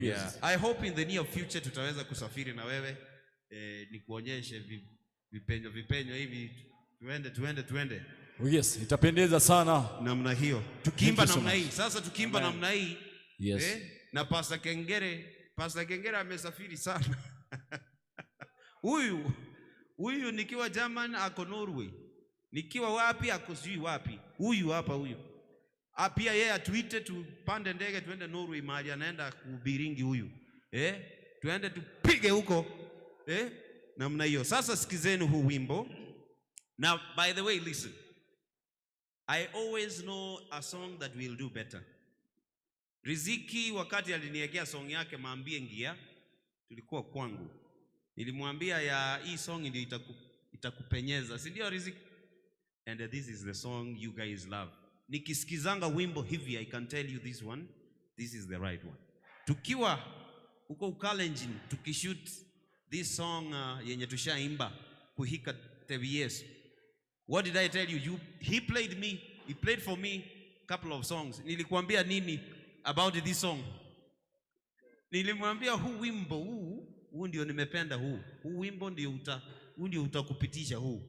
Yeah. I hope in the near future tutaweza kusafiri na wewe, nikuonyeshe vipenyo vipenyo hivi, tuende tuende tuende. Oh yes, itapendeza sana. Namna hiyo. Tukiimba Thank you so namna much. Hii. Sasa tukiimba namna hii, na Pastor Kengere, Pastor Kengere amesafiri sana. Huyu huyu nikiwa German ako Norway. Nikiwa wapi ako sijui wapi. Huyu hapa huyu. Ah, pia yeye atuite tupande ndege tuende Norway mahali anaenda kuhubiringi huyu. Tuende tupige huko. Namna hiyo. Sasa sikizeni huu wimbo. Now, by the way, listen. I always know a song that will do better. Riziki wakati aliniwekea song yake Maambie Ngia, tulikuwa kwangu. Nilimwambia ya hii song ndio itakupenyeza, si ndio Riziki? And this is the song you guys love. Nikisikizanga wimbo hivi, I can tell you this one, this is the right one. Tukiwa huko Ukalenjin tukishoot this song, yenye tushaimba Kuhika Tebi Yesu. What did I tell you? He played me, he played for me couple of songs. Nilikuambia nini about this song? Nilimwambia huu wimbo huu, huu ndio nimependa huu. Huu wimbo ndio huu ndio utakupitisha huu.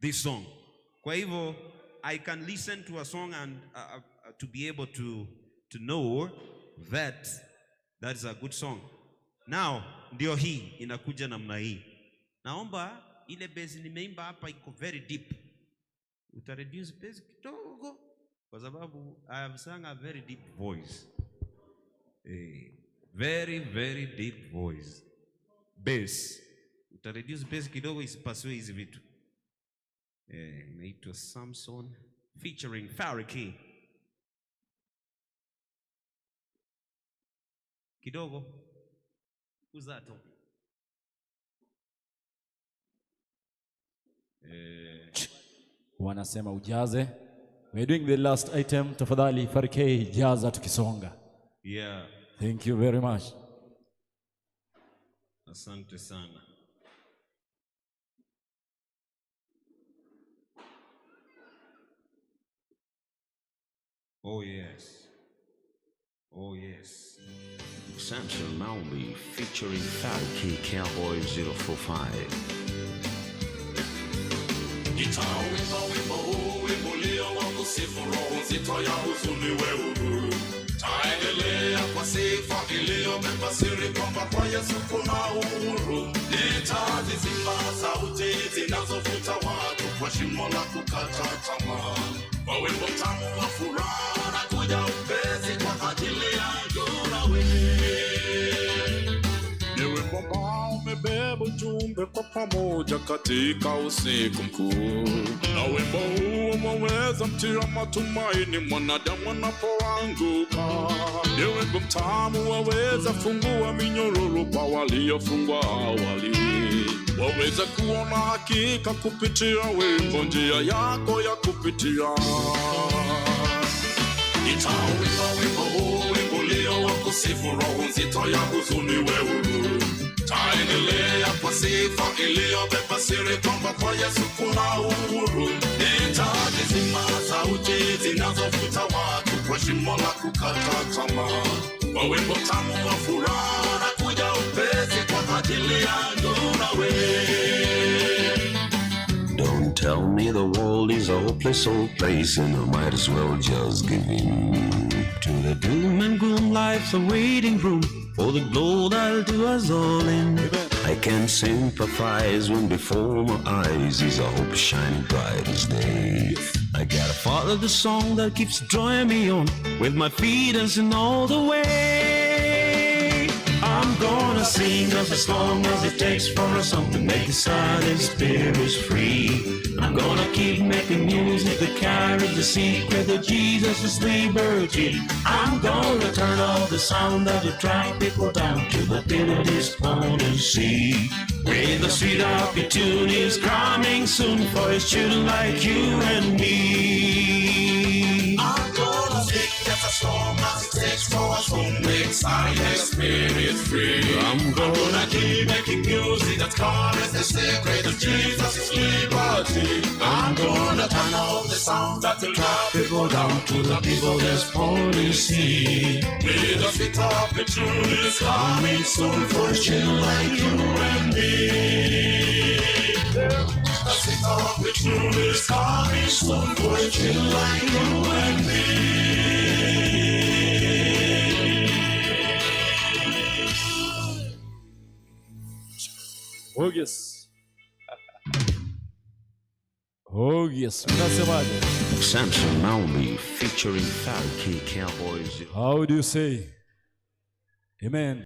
This song. Kwa hivyo I can listen to a song and to be able to know that that is a good song. Now ndio hii inakuja namna hii. Naomba ile bass nimeimba hapa iko very deep. Uta reduce bass kidogo kwa sababu I have sung a very deep voice. Very very deep voice. Bass. Uta reduce bass kidogo isipasue hizi vitu. Inaitwa Samson featuring Fariki. Kidogo. Uzato. Wanasema ujaze. We're doing the last item. Tafadhali Fariki, jaza tukisonga. Thank you very much. Asante sana. Oh yes. Oh yes. Samson Maumbi featuring Fariki Cowboy 045. Nitauimba wimbo huu, wimbo ulio wa kusifu roho nzito ya huzuni wewe. Taendelea kwa sifa iliyobeba siri kwamba kwa Yesu kuna uhuru. Nitazizima sauti zinazovuta watu kwa shimo la kukata tamaa. Kwa wimbo tamu wa furaha na kuja upesi kwa ajili yangu na wewe. Ni wimbo ambao umebeba ujumbe kwa pamoja katika usiku mkuu, na wimbo huo umeweza mtia matumaini mwanadamu anapoanguka. Ni wimbo mtamu waweza fungua minyororo kwa waliofungwa awali, waweza kuona hakika kupitia wimbo njia yako ya kupitia. Nitauimba wimbo huu, wimbo ulio wa kusifu roho nzito ya huzuni wewe. Taendelea kwa sifa iliyobeba siri kwamba kwa Yesu kuna uhuru. Nitazizima sauti zinazovuta watu kwa shimo la kukata tamaa. Kwa wimbo tamu wa furaha na kuja upesi kwa ajili yangu na wewe. Don't tell me the world is a hopeless old place and I might as well just give in to the doom and gloom. Life's a waiting room for the blow that'll do us all in. I can sympathize when before my eyes is a hope shining bright as day. I gotta follow the song that keeps drawing me on, with my feet dancing all the way. I'm gonna sing just as long as it takes for a song to make the silent spirits free. I'm gonna keep making music that carries the secret of Jesus' liberty. I'm gonna turn off the sound that will drag people down to the pit of despondency. With the sweet opportunity is coming soon for his children like you and me. I'm gonna sing just as As long as it takes for us to make science spirit free. I'm gonna keep making music that carries the secret of Jesus' liberty. I'm gonna turn off the sound that will drive people down to the people there's policy. With the fit of the truth is coming soon for children like you and me. The fit of the truth is coming soon for children like you and me. Oh yes. Oh yes. Unasemaje? Samson Maumbi featuring Farikay Cowboys. How do you say? Amen.